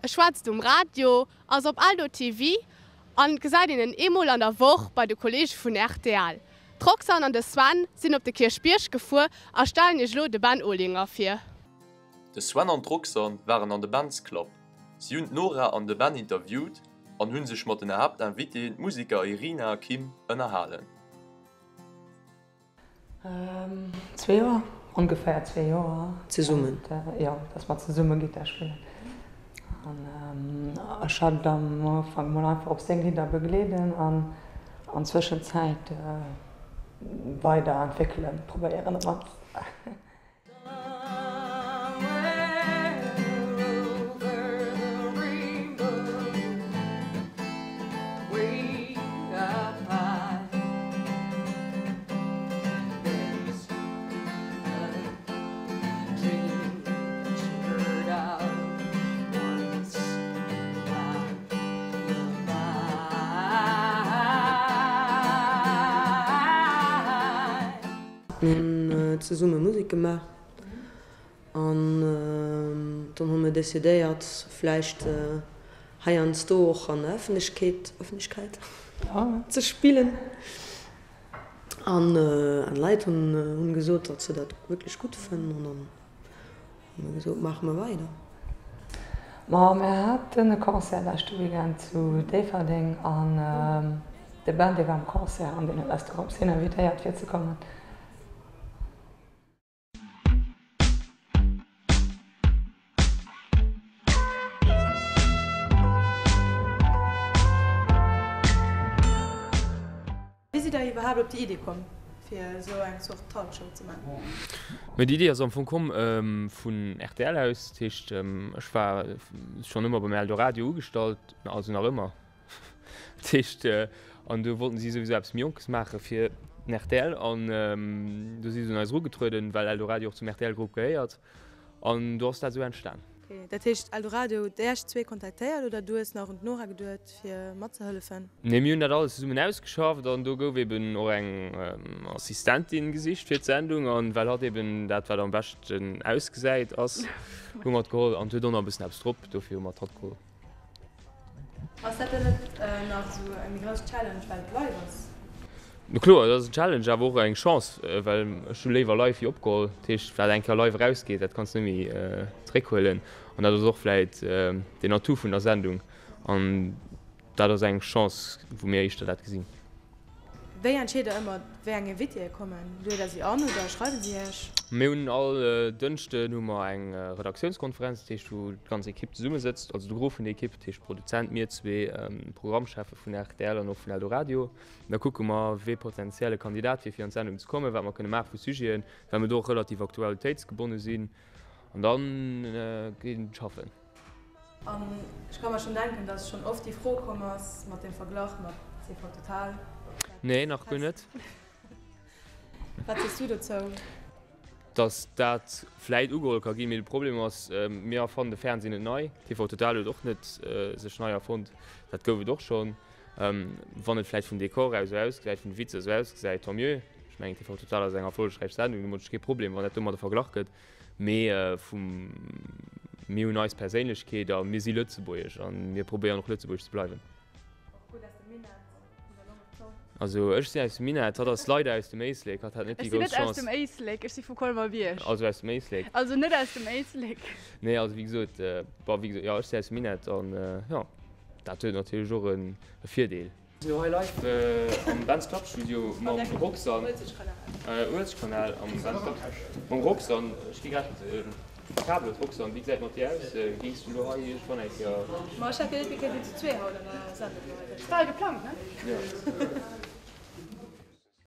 E schwätzt um Radio, ass op Eldo TV an gesäit een en eemol an der Woch bei de Kollege vun rtl. D'Roxanne an de Sven sinn op de Kierchbierg gefuer a stellen iech elo de Ben Olinger vir. De Sven an d'Roxanne waren an de Ben's Club. Si hunn d'Nora an de Ben interviewt an hunn sech mat den Haaptinvitéen, d'Museker Irina a Kim, ënnerhalen. Zwee Joer, ongeféier zwee Joer. Zesummen? Jo, datt mer zesumme Gittar spillen. An ech hat am Ufank mol einfach op seng Lidder begleeden an an Zwëschenzäit weider entwéckelen, probéieren op mannst. Mir hunn zesumme Musek gemaach an dann hu mir decidéiert vläicht heiansdo och an der Ëffentlechkeet, Ëffentlechkeit? ze spillen. An d'Leit hunn gesot, datt se dat wierklech gutt fënnen an dann hu mir gesot, maache mer weider. Ma mir haten e Concert leschte Weekend zu Déifferdeng an de Ben dee war am Concert an deen huet eis dorops hin invitéiert fir ze kommen. Wéi sidd der iwwerhaapt op déi Idee komm, fir esou eng Zort Talkshow ze maachen? Mee déi Idee ass am Fong komm vun rtl aus. Dat heescht, ech war schonn ëmmer beim Eldoradio ugestallt, also nach ëmmer. Dat heescht, an do wollten si souwisou eppes méi Jonkes maache fir den rtl an do si se un eis erugetrueden, well Eldoradio och zum RTL-Grupp gehéiert an do ass dat esou entstan. Ok, dat heescht Eldoradio huet Iech zwee kontaktéiert oder du hues nach un d'Nora geduet fir matzehëllefen? Nee, mir hunn dat alles zesummen ausgeschafft an do gouf eben och eng Assistentin gesicht fir d'Sendung an well hatt eben dat wat am beschten ausgesäit ass, hu mer d'geholl an huet och nach e bëssen eppes drop, dofir hu mer d'hatt geholl. Ass dat dann net nach esou eng méi grouss Challenge, well et live ass? No kloer, et ass en Challenge, awer och eng Chance, well ech hu léiwer live wéi opgeholl. Dat heescht, wat eng Kéier live erausgeet, dat kanns de net méi zeréckhuelen. An dat ass och vläit den Atout vun der Sendung. An dat ass eng Chance, wou mir éischter dat gesinn. Wéi entscheet der ëmmer, wéi eng Invitéë kommen? Luet der si an oder schreiwe si iech? Mir hunn all Dënschden hu mer eng Redaktiounskonferenz, dat heescht wou d'ganz Ekipp zesummesëtzt, also de Gros vun der Ekipp, dat heescht Produzent, mir zwee, Programmcheffe vun rtl an och vun Eldoradio. Da kucke mer, wee potentielle Kandidat wier fir an d'Sendung ze kommen, wat mer kënne maache vu Sujeten, well mer do och relativ aktualitéitsgebonne sinn. An da geet et schaffen. An ech ka mer schonn denken, dass schonn oft déi Fro komm ass mat deem Verglach mat TV Total. Nee, nach guer net. Wat sees du dozou? Dass dat vläit ugeholl ka ginn, mee de Problem ass, mir erfannen de Fernseh net nei. TV Total huet och net sech nei erfonnt, dat gouf et och schonn. Wann et vläit vum Dekor aus esou ausgesäit, vun de Witzer esou ausgesäit, tant mieux. Ech mengen, TV Total ass eng erfollegräich Sendung, domat hu ech kee Problem, wann dat domadder verglach gëtt. Mee vum, mir hunn eis Perséinlechkeet a mir si lëtzebuergesch a mir probéieren och lëtzebuergesch ze bleiwen. Also ech sinn aus dem Minett, hatt ass leider aus dem Éislek, hatt hat net déi Ech sinn grouss net aus Chance. dem Éislek, ech si vu Colmer-Bierg. Also aus dem Éislek. Also net aus dem Éislek. Nee, also wéi gesot, bon, wéi gesot, jo, ech sinn aus dem Minett an jo, dat huet natierlech och e Virdeel. Mir sinn hei live am Ben's Club Studio mam Roxanne, Uelzechtkanal am Ben's Club mam Roxanne. Ech gi grad d'Kabel Roxanne, wéi gesäit mat dir aus? Géings du elo hei iergendwann eng Kéier. Ma ech hat geduet, mir kéinten zu zwee haut an der Sendung bleiwen. War geplangt, ne? Jo.